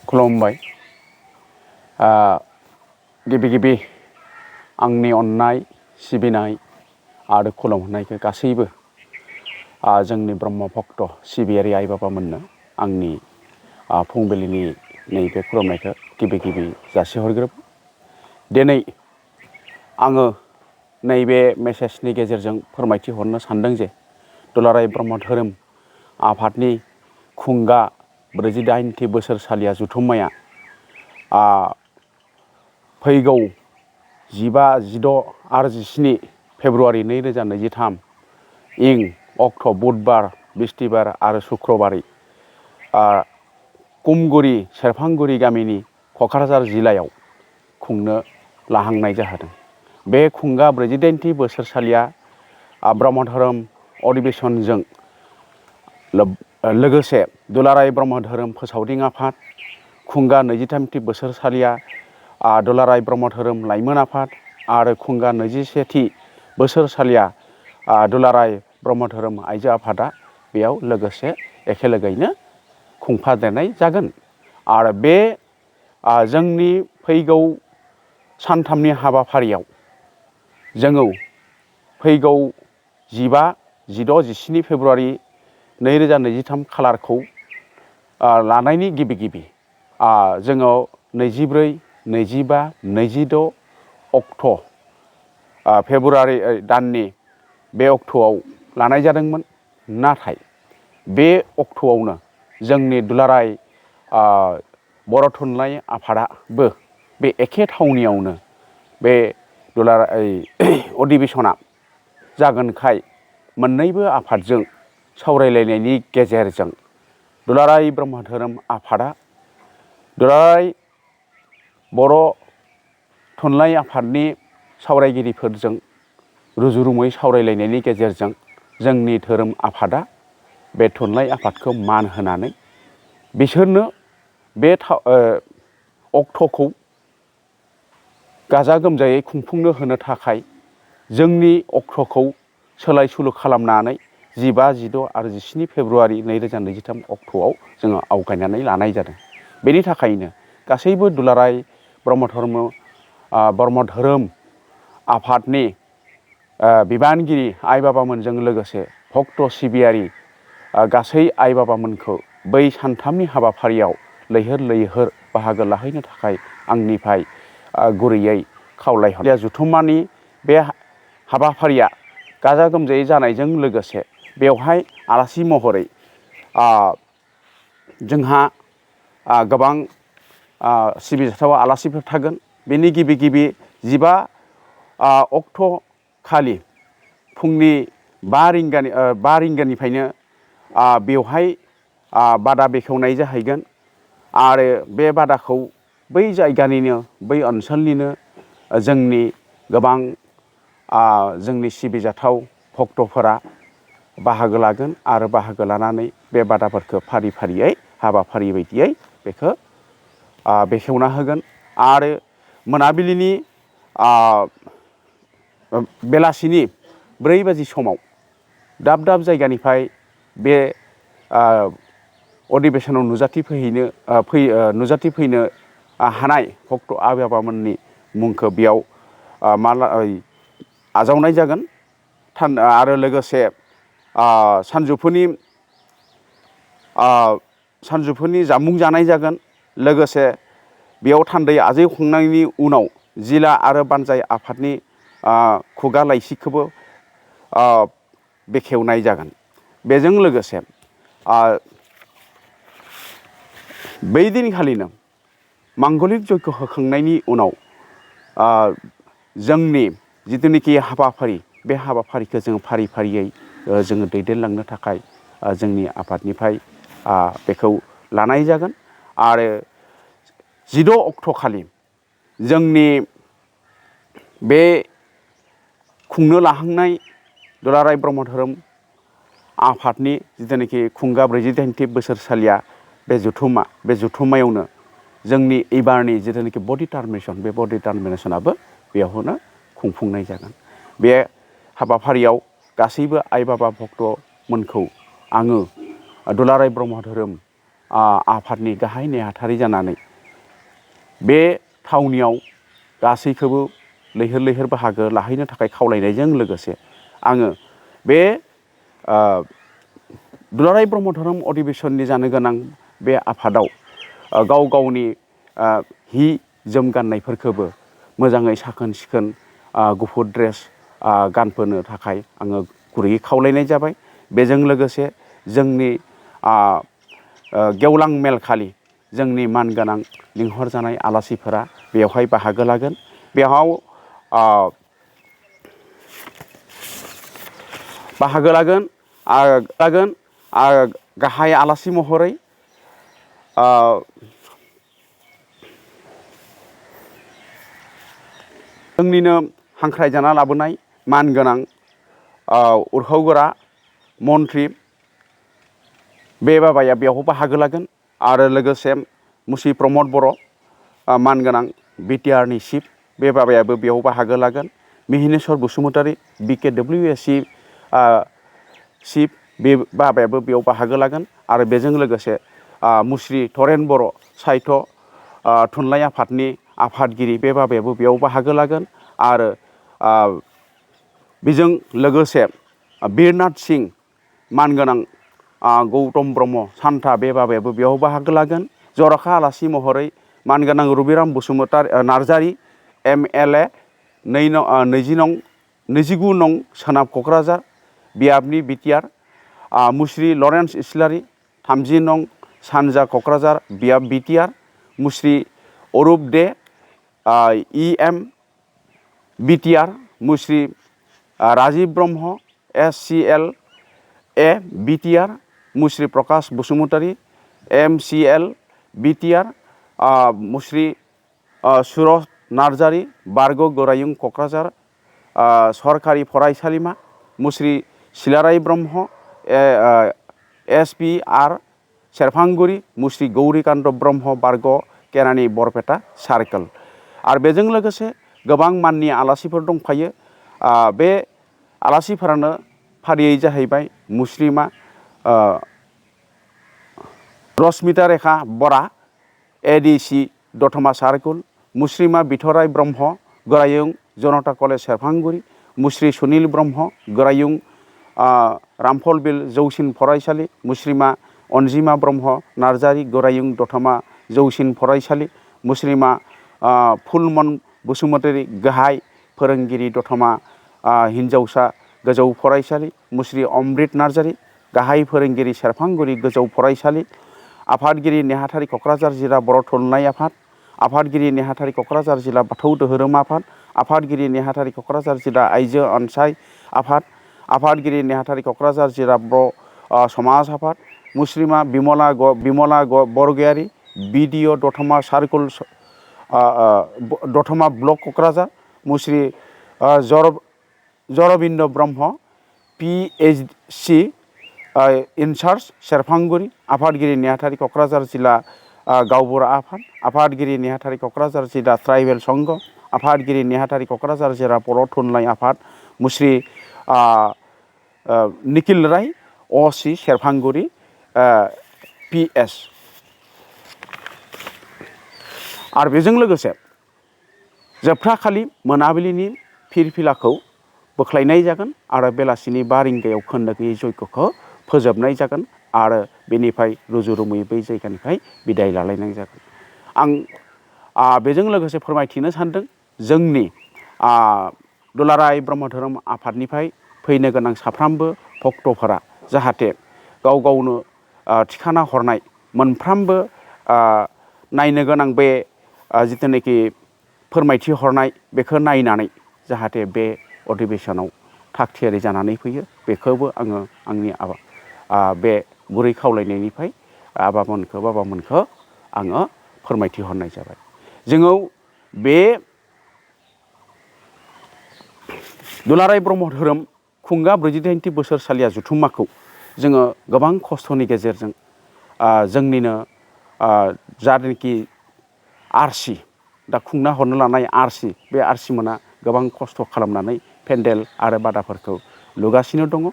खुलुमबाय। गिबि गिबि आंनि अननाय सिबिनाय आरो खुलुमनायखौ गासैबो जोंनि ब्रह्म भक्त सिबियारि आइ बाबामोननो आंनि फुंबिलिनि नैबे खुलुमनायखौ गिबि गिबि जासिहरग्रोब। दिनै आङो नैबे मेसेजनि गेजेरजों फोरमायथि हरनो सानदों जे दुलाराय ब्रह्म धोरोम आफादनि खुंगा 48थि बोसोरसालिया जथुम्माया फैगौ 15, 16 आरो 17 फेब्रुवारि 2023 इं अक्ट' बुधबार, बिस्तिबार आरो शुक्रबारै कुमगुरि सेरफांगुरि गामिनि क'क्राझार जिल्लायाव खुंनो लाहांनाय जादों। बे खुंगा 48थि बोसोरसालिया ब्रह्म धोरोम अधिवेशनजों लोगोसे दुलाराय ब्रह्म धोरोम फोसावदिं आफाद, खुंगा 23थि बोसोरसालिया दुलाराय ब्रह्म धोरोम लाइमोन आफाद आरो खुंगा 21थि बोसोरसालिया दुलाराय ब्रह्म धोरोम आइजो आफादा बेयाव लोगोसे एखेलोगोयैनो खुंफादेरनाय जागोन। आरो बे जोंनि फैगौ सानथामनि हाबाफारियाव जोङो फैगौ 15, 16, 17 फेब्रुवारि 2023 खालारखौ लानायनि गिबि गिबि जोङो 24, 25, 26 अक्ट' फेब्रुवारि दाननि बे अक्ट'आव लानाय जादोंमोन। नाथाय बे अक्ट'आवनो जोंनि दुलाराय बर' थुनलाइ आफादाबो बे एखे थावनियावनो बे दुलाराय अधिवेशना जागोनखाय मोननैबो आफादजों सावरायलायनायनि गेजेरजों दुलाराय ब्रह्म धोरोम आफादा दुलाराय बर' थुनलाइ आफादनि सावरायगिरिफोरजों रुजुरुमुयै सावरायलायनायनि गेजेरजों जोंनि धोरोम आफादा बे थुनलाइ आफादखौ मान होनानै बिसोरनो बे अक्ट'खौ गाजा गोमजायै खुंफुंनो होनो थाखाय जोंनि अक्ट'खौ सोलाय सोल' खालामनानै 15, 16 आरो 17 फेब्रुवारि 2023 अक्ट'आव जोङो आवगायनानै लानाय जादों। बेनि थाखायनो गासैबो दुलाराय ब्रह्म धोरोम आफादनि बिबानगिरि आइ बाबामोनजों लोगोसे भक्त सिबियारि गासै आइ बाबामोनखौ बै सानथामनि हाबाफारियाव लैहोर लैहोर बाहागो लाहैनो थाखाय आंनिफ्राय गुरैयै खावलायहरनाय जथुम्मानि बे हाबाफारिया गाजा गोमजायै जानायजों लोगोसे बेवहाय आलासि महरै जोंहा गोबां सिबिजाथाव आलासिफोर थागोन। बेनि गिबि गिबि 15 अक्ट' खालि फुंनि 5 रिंगानिफ्रायनो बेवहाय बादा बेखेवनाय जाहैगोन आरो बे बादाखौ बै जायगानिनो बै ओनसोलनिनो जोंनि गोबां जोंनि सिबिजाथाव भक्तफोरा बाहागो लागोन आरो बाहागो लानानै बे बादाफोरखौ फारि फारियै हाबाफारि बायदियै बेखौ बेखेवना होगोन। आरो मोनाबिलिनि बेलासिनि 4 बाजि समाव दाब दाब जायगानिफ्राय बे अधिवेशनाव नुजाथिफैनो हानाय भक्त आइ बाबामोननि मुंखौ बेयाव आजावनाय जागोन। आरो लोगोसे सानजौफुनि जामुं जानाय जागोन। लोगोसे बेयाव थान्दै आजावखांनायनि उनाव जिला आरो बानजाय आफादनि खुगा लाइसिखौबो बेखेवनाय जागोन। बेजों लोगोसे बै दिनखालिनो मांगलिक जग्य होखांनायनि उनाव जोंनि जिथुनिखि हाबाफारि बे हाबाफारिखौ जों फारि फारियै जोङो दैदेनलांनो थाखाय जोंनि आफादनिफ्राय बेखौ लानाय जागोन। आरो 16 अक्ट' खालि जोंनि बे खुंनो लाहांनाय दुलाराय ब्रह्म धोरोम आफादनि जिथुनिखि खुंगा 48थि बोसोरसालिया बे जथुम्मायावनो जोंनि एबारनि जिथुनिखि बडि टार्मिनेसन बे बडि टार्मिनेसनाबो बेयावनो खुंफुंनाय जागोन। बे हाबाफारियाव गासैबो आइ बाबा भक्तमोनखौ आङो दुलाराय ब्रह्म धोरोम आफादनि गाहाय नेहाथारि जानानै बे थावनियाव गासैखौबो लैहोर लैहोर बाहागो लाहैनो थाखाय खावलायनायजों लोगोसे आङो बे दुलाराय ब्रह्म धोरोम अधिवेशननि जानो गोनां बे आफादाव गाव गावनि हि जोम गाननायफोरखौबो मोजाङै साखोन सिखोन गुफुर ड्रेस गानफोनो थाखाय आङो गुरैयै खावलायनाय जाबाय। बेजों लोगोसे जोंनि गेवलां मेलखालि जोंनि मानगोनां लिंहरजानाय आलासिफोरा बेवहाय बाहागो लागोन। बेयाव बाहागो लागोन गाहाय आलासि महरै जोंनिनो हांख्रायजाना लाबोनाय मानगोनां उरखावगोरा मन्त्रि बे बाबाया बेयाव बाहागो लागोन आरो लोगोसे मुसि प्रमद बर' मानगोनां बिटिआरनि चिफ बे बाबायाबो बेयाव बाहागो लागोन। मिहिनेश्वर बसुमतारी BKWSC चिफ बे बाबायाबो बेयाव बाहागो लागोन आरो बेजों लोगोसे मुस्रि धरेन बर' साहित्य थुनलाइ आफादनि आफादगिरि बे बाबायाबो बेयाव बाहागो लागोन आरो बेजों लोगोसे बिरनाथ सिंह मानगोनां गौतम ब्रह्म सान्था बे बाबायाबो बेयाव बाहागो लागोन। जर'खा आलासि महरै मानगोनां रबिराम नार्जारी MLA 29 नं सोनाब क'क्राझार बियाबनि बिटिआर मुस्रि लरेन्स इस्लारि 30 नं सानजा क'क्राझार बियाब बिटिआर मुस्रि अरुप दे EM बिटिआर मुस्रि राजिब ब्रह्म SCLA बिटिआर मुस्रि प्रकाश बसुमतारी MCL बिटिआर मुस्रि सुरज नार्जारी बारग' गोरायुं क'क्राझार सरकारि फरायसालिमा मुस्रि सिलाराय ब्रह्म SPR सेरफांगुरि मुस्रि गौरिकान्त ब्रह्म बारग' केरानि बरपेटा सार्कोल आरो बेजों लोगोसे गोबां माननि आलासिफोर दंफायो। बे आलासिफोरानो फारियै जाहैबाय मुस्लिमा रश्मिता रेखा बरा ADC दतमा सार्कोल मुस्लिमा बिथराय ब्रह्म गोरायुं जनता कलेज सेरफांगुरि मुस्रि सुनिल ब्रह्म गोरायुं रामफल बिल जौसिन फरायसालि मुस्लिमा अनजिमा ब्रह्म नार्जारी गोरायुं दतमा जौसिन फरायसालि मुस्लिमा फुलमन बसुमतारी गाहाय फोरोंगिरि दतमा हिनजावसा गोजौ फरायसालि मुस्रि अमृत नार्जारी गाहाय फोरोंगिरि सेरफांगुरि गोजौ फरायसालि आफादगिरि नेहाथारि क'क्राझार जिल्ला बर' थुनलाइ आफाद आफादगिरि नेहाथारि क'क्राझार जिल्ला बाथौ धोरोम आफाद आफादगिरि नेहाथारि क'क्राझार जिल्ला आइजो अनसाय आफाद आफादगिरि नेहाथारि क'क्राझार जिल्ला बर' समाज आफाद मुस्लिमा बिमला बरगयारी BDO दतमा सार्कोल दतमा ब्लक क'क्राझार मुस्रि जरबिन्द ब्रह्म PhD इनचार्ज सेरफांगुरि आफादगिरि नेहाथारि क'क्राझार जिल्ला गावबुरा आफाद आफादगिरि नेहाथारि क'क्राझार जिल्ला ट्राइबेल संघ आफादगिरि नेहाथारि क'क्राझार जिल्ला बर' थुनलाइ आफाद मुस्रि निखिल राय OC सेरफांगुरि PS आरो बेजों लोगोसे जोबथाखालि मोनाबिलिनि फिरफिलाखौ बोख्लायनाय जागोन आरो बेलासिनि 5 रिंगायाव खोन्दो गैयै जयग'खौ फोजोबनाय जागोन आरो बेनिफ्राय रुजु रुमुयै बै जायगानिफ्राय बिदाय लालायनाय जागोन। आं बेजों लोगोसे फोरमायथिनो सानदों जोंनि दुलाराय ब्रह्म धोरोम आफादनिफ्राय फैनो गोनां साफ्रोमबो भक्तफोरा जाहाथे गाव गावनो थिखाना हरनाय मोनफ्रोमबो नायनो गोनां बे जिथुनाखि फोरमायथि हरनाय बेखौ नायनानै जाहाथे बे अधिवेशनाव थागथियारि जानानै फैयो बेखौबो आङो आंनि बे गुरै खावलायनायनिफ्राय बाबामोनखौ आङो फोरमायथि हरनाय जाबाय। जोङो बे दुलाराय ब्रह्म धोरोम खुंगा 48थि बोसोरसालिया जथुम्माखौ जोङो गोबां खस्थ'नि गेजेरजों जोंनिनो जानाखि RC दा खुंना हरनो लानाय RC बे RC मोना गोबां खस्थ' खालामनानै पेन्डेल आरो बादाफोरखौ लुगासिनो दङ।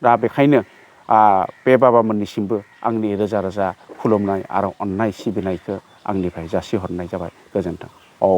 दा बेखायनो बे बाबामोननिसिमबो आंनि रोजा रोजा खुलुमनाय आरो अननाय सिबिनायखौ आंनिफ्राय जासिहरनाय जाबाय। गोजोन्थों। औ